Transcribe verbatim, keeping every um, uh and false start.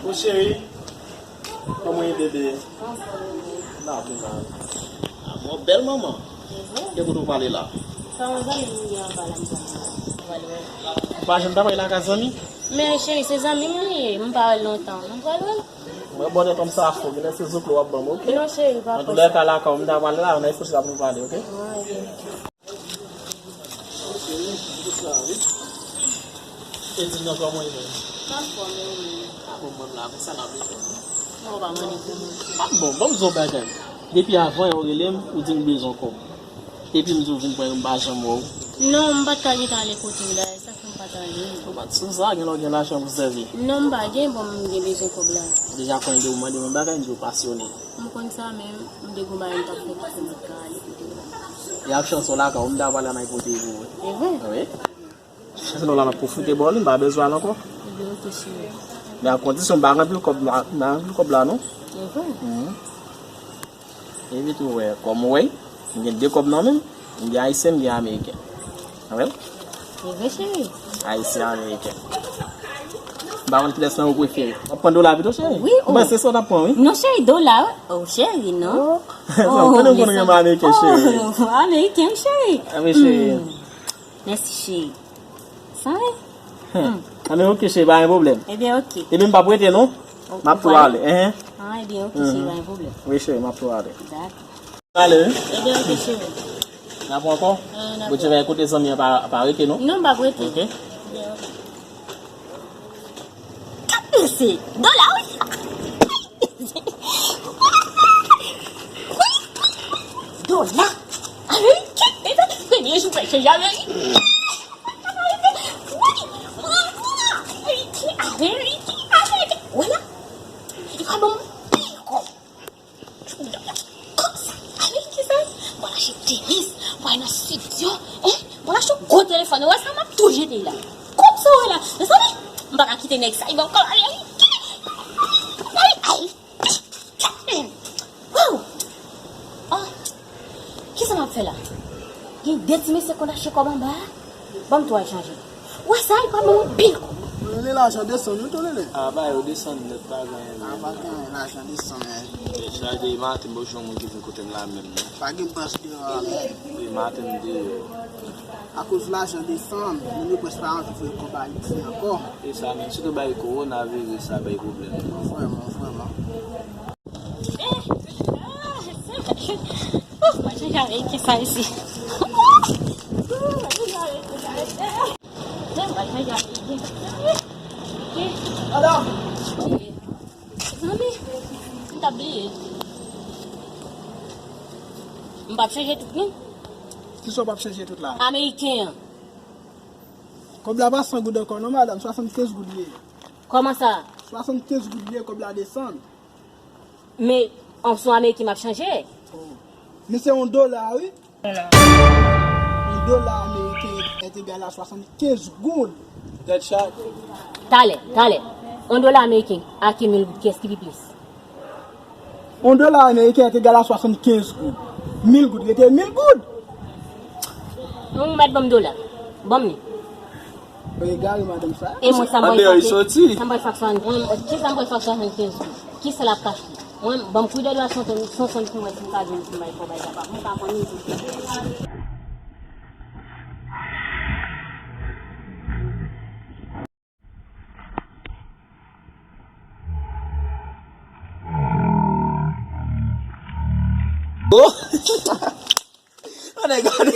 Bon, cheri, kòman w ye, bebe? N ap byen, man. Ah, bon, bèl manman. Ki kote w prale la? Sa yon zanmi m gen anba la, m pral wè. Ou pa janm ta pral lakay zanmi? Men cheri, se zanmi m li ye, m pa wè l lontan. M pral wè l. Mwen, bò tèt kòm sa fò, genlè se zoklo w ap ban m, oke? Non, cheri, pa fòse. Antoulèka, lakay ou m ta prale la, nan poch la pou nou pale, oke? Wi, oke. E di m non, kòman w ye menm? M anfòm, e ou menm? Ah bon, mwen la, men sa n ap bezwen. Mwen pa mande pou mwen. Ah bon, ban m di w yon bagay. Depi avan yè w rele m, ou di m bezwen kòb. Epi m di w vin pran yo, m pa janm wè w. Non, m pa t ka gentan ale kote w la, e sa fè m pa t ale. Ou pa t sou sa, gen lè w gen lajan pou sèvi. Non, m pa gen, bon, m gen bezwen kòb la. Deja konn de ou mande mwen bagay, m di w pasyone. M konn sa, men m te gon bagay m t ap fè ki fè m pa t ka ale kote w la. E ak chans ou lakay ou, m ta pral ann pote pou ou. E vre? Wi. Sinon la m ap pwofite ba w li, m pa bezwen al ankò. Ebyen, oke, cheri. Men a kondisyon m pa gen anpil kòb la, m pa gen anpil kòb la non. E vre? Mhm. Epi tou, wè, kòm ou wè, m gen de kòb nan men m, m gen ayisyen, m gen ameriken. Ou wè? E vre, cheri. Ayisyen, ameriken. M pa konn kilès nan yo prefere. W ap pran dola pito, cheri? Wi, oh. M panse se sa w t ap pran, wi. Non, cheri, dola, wi. Oh, cheri, non. Oh. Sa m konnen w konn renmen ameriken, cheri. Oh, ameriken, cheri. Ah, wi, cheri. Hmm. Mèsi, cheri. Sa, wi. Hmm. Ah, men oke, cheri, pa gen pwoblèm. Ebyen, oke. Ebyen, m p ap rete, non. M ap tou ale, hein. Ah, ebyen, oke, cheri, pa gen pwoblèm. Wi, cheri, m ap tou ale. Dakò. Ale, wi. Ebyen, oke, cheri. N ap wè ankò? Eh, n ap wè. Bondye va kote zanmi an pa, pa rete, non? Non, m p ap rete. Oke. Ebyen, oke. Kat mesye, dola, wi. Wi. Dola. Ameriken. E sa ki premye jou mwen chanje ameriken. Wi. Ameriken, ameriken, ameriken. Wè la. Li pral ban m pil kòb. Kòb sa, ameriken sa, mwen achte tenis, mwen al nan studio, hein, mwen achte yon gwo telefòn, ou wè sa, m ap tou jete la. Kòb sa, ou wè la, mezanmi, m pa ka kite nèg sa, li ban m kòb ameriken. Ay, ay. Wow. Oh, kisa m ap fè la? Gen de ti mesye konn achte kòb anba a, ban m tou al chanje. Ou wè sa, li pral ban m yon pil kòb. Lele, lajan desann wi tou, Lele. A, ba yo desann nèt, pa gen anyen. A, pa gen anyen, lajan desann, men. Tèt chaje, e maten m pa jwenn moun ki vin kote m la menm, non. Pa gen bòs deyò a, men. E maten m deyò. Akoz lajan desann, moun yo prèske pa anvi voye kòb Ayiti ankò. E sa menm, sitou bay kowonaviris sa bay pwoblèm. Vrèman, vrèman. Ouf, mwen chanje ameriken sa isi. Ouf, mwen chanje ameriken sa isi. Mwen chanje ameriken. Madam! Zanmi, m t ap bliye. M p ap chanje tout, non. Kisa w p ap chanje tout la? Ameriken an. Kòb la pa san goud ankò, non, madanm. Swasannkenz goud li ye. Kòman sa? Swasannkenz goud li ye, kòb la desann. Men, an sou ameriken m ap chanje. Oh. Men se yon dola, wi. Yon dola ameriken est égal à soixante-quinze goud. Tèt chaje. Talè, talè. Yon dola ameriken a ki mil goud, kiyès ki pi plis? Yon dola ameriken est égal à soixante-quinze goud. Mil goud, rete mil goud. Ou mèt ban m dola. Ban m li. Egal, madanm sa. E mwen, sa m pral fè, sa m pral fè ak swasann, mwen, kisa m pral fè ak swasannkenz goud? Kisa l ap achte? Mwen, ban m kou de dwa swasann, swasann pou mwen, si m ka jwenn pou m bay kòb bay papa. Mwen pa konn li. Oh! Gade, gade.